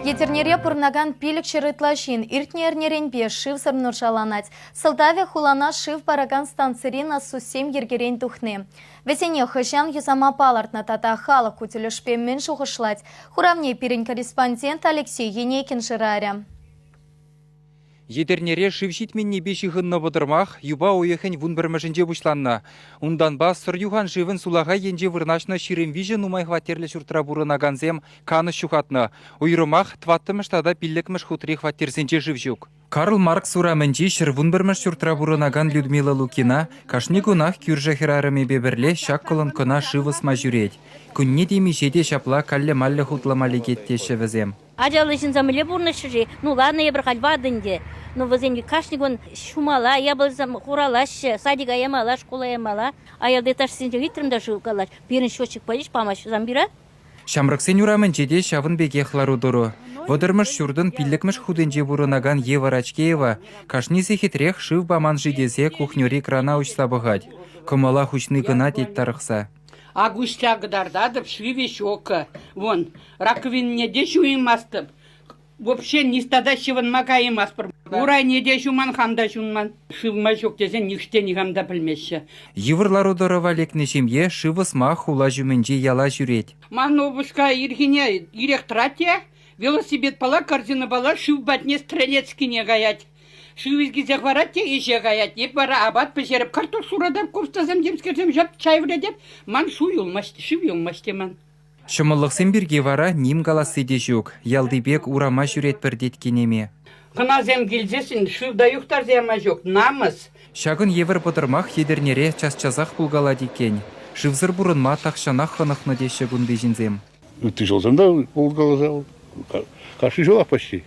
Етӗрнере пурӑнакан 500 ытла ҫын иртнӗ эрнеренпе шывсӑр нушаланать. Сӑлтавӗ хулана шыв паракан станцири насуссем йӗркерен тухни. Вӗсене хӑҫан юсама палӑртнӑ тата халӑх ку тӗлӗшпе мӗн шухӑшлать? Хуравне пирӗн корреспондент Алексей Енейкин шырарӗ. Етӗрнере шыв ҫитменнипе ҫыхӑннӑ пӑтӑрмах юпа уйӑхӗн 11-мӗшӗнче пуҫланнӑ. Унтанпа Сӑр юхан шывӗн сулахай енче вырнаҫнӑ 23 нумай хваттерлӗ ҫуртра пурӑнакансем канӑҫ ҫухатнӑ. Уйрӑмах тӑваттӑмӗш тата пиллӗкмӗш хутри хваттерсенче шыв ҫук. Карл Маркс урамӗнчи 111-мӗш ҫуртра пурӑнакан Людмила Лукина кашни кунах кӳршӗ хӗрарӑмӗпе пӗрле ҫак колонкӑна шыв ӑсма ҫӳрет. Кунне темиҫе те ҫапла каллӗ-маллӗ хутлама лекет теҫҫӗ вӗсем. Ачаллӑ ҫынсем мӗнле пурӑнаҫҫӗ-ши? Ну, ладно, эпир халь ватӑ ӗнтӗ. Ну, вӗсен кашни кун ҫумала, япаласем хуралаҫҫӗ, садика ямалла, шкула ямалла. Аялти этажсенче ыйтрӑм та шыв калать. Пирӗн счетчик пачӗҫ, памаҫҫӗ сан пире. Ҫамрӑксен урамӗнче те ҫавӑн пекех лару-тӑру. Вӑтӑрмӗш ҫуртӑн пиллӗкмӗш хутӗнче пурӑнакан Ева Рачкеева кашни сехетрех шыв паман-ши тесе кухньӑри крана уҫса пӑхать. Кӑмӑла хуҫни кӑна тет тарӑхса. Ак уҫса кӑтартатӑп, шывӗ ҫук. Вон, раковинине те ҫуймастӑп. Вообще ниҫта та ҫӑвӑнма каймастпӑр. Урайне те ҫуман, хам та ҫунман. Шывма ҫук тесен ниҫте никам та пӗлмеҫҫӗ. Йывӑр лару-тӑрӑва лекнӗ ҫемье шыв ӑсма хула ҫумӗнчи яла ҫӳрет. Ман упӑшка ирхине ирех тӑрать те велосипедпала, корзинӑпала шыв патне Стрелецкине каять. Шыв илсе хӑварать те ӗҫе каять. Эп вара апат пӗҫерӗп, картоф шуратап, купцасем темскерсем ҫап чай вӗретӗп. Ман шу юлмасть, шыв юлмасть те ман. Ҫӑмӑллӑхсем пирки вара ним каласси те ҫук. Ялти пек урама ҫӳретпӗр тет кинеми. Хӑнасем килсессӗн шыв та юхтарса яма ҫук, намӑс. Ҫакӑн евӗр пӑтӑрмах Етӗрнере час-часах пулкалать иккен. Шывсӑр пурӑнма тахҫанах хӑнӑхнӑ теҫҫӗ кунти ҫынсем. Ытти ҫулсем та пулкаласа кашни ҫулах почти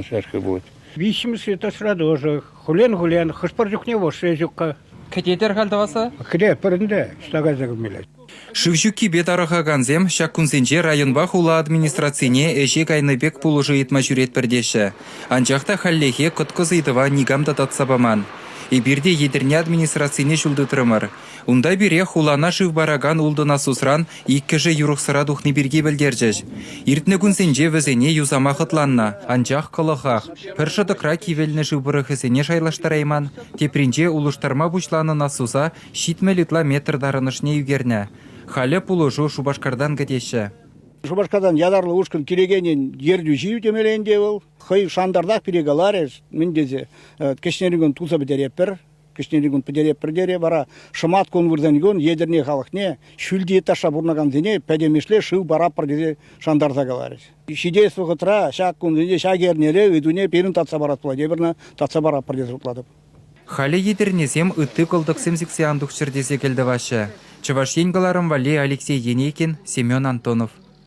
шашка пулать. Виҫҫӗмӗш этажра тоже хулен-хулен, хӑш-пӗр чухне вӑшши ҫукка. Кӗтетӗр халь тӑвасса? Кӗтетпӗр ӗнтӗ, ӑҫта кайса кӗмелле. Шыв ҫуккипе тарӑхакансем ҫак кунсенче районпа хула администрацине ӗҫе кайнӑ пек пулӑшу ыйтма ҫӳретпӗр теҫҫӗ. Анчах та хальлӗхе кӑткӑс ыйтӑва никам та татса паман. Эпир те Етӗрне администрацине ҫул тытрӑмӑр. Унта пире хулана шыв паракан ултӑ насусран иккӗшӗ юрӑхсӑра тухни пирки пӗлтерчӗҫ. Иртнӗ кунсенче вӗсене юсама хӑтланнӑ, анчах кӑлӑхах. Пӗр шӑтӑкра кивелнӗ шыв пӑрӑхӗсене шайлаштарайман, тепринче улӑштарма пуҫланӑ насуса 70 ытла метр тарӑнӑшне ӳкернӗ. Халӗ пулӑшу Шупашкартан кӗтеҫҫӗ. Шупашкартан ятарлӑ ушкӑн килекенӗн ертӳҫи темелле ӗнтӗ вӑл. Хӑй шантартах пире каларӗ, мӗн тесе, кӗҫнерникун туса пӗтеретпӗр. Кӗҫнерникун пӗтеретпӗр терӗ. Вара шӑмат кун вырсарни кун Етӗрне халӑхне, ҫӳлти этажра пурӑнакансене пӗтӗмӗшле шыв паратпӑр тесе шантарса каларӗҫ. Ҫитес вӑхӑтра ҫак кунсенче, ҫак эрнере ыйтуне пирӗн татса парас пулать. Эпир ӑна татса паратпӑр тесе шутлатӑп. Халӗ Етӗрнесем ытти кӑлтӑксем сиксе ан тухчӑр тесе кӗлтӑваҫҫӗ. Чӑваш Ен кӑларӑм валли Алексей Енейкин, Семен Антонов.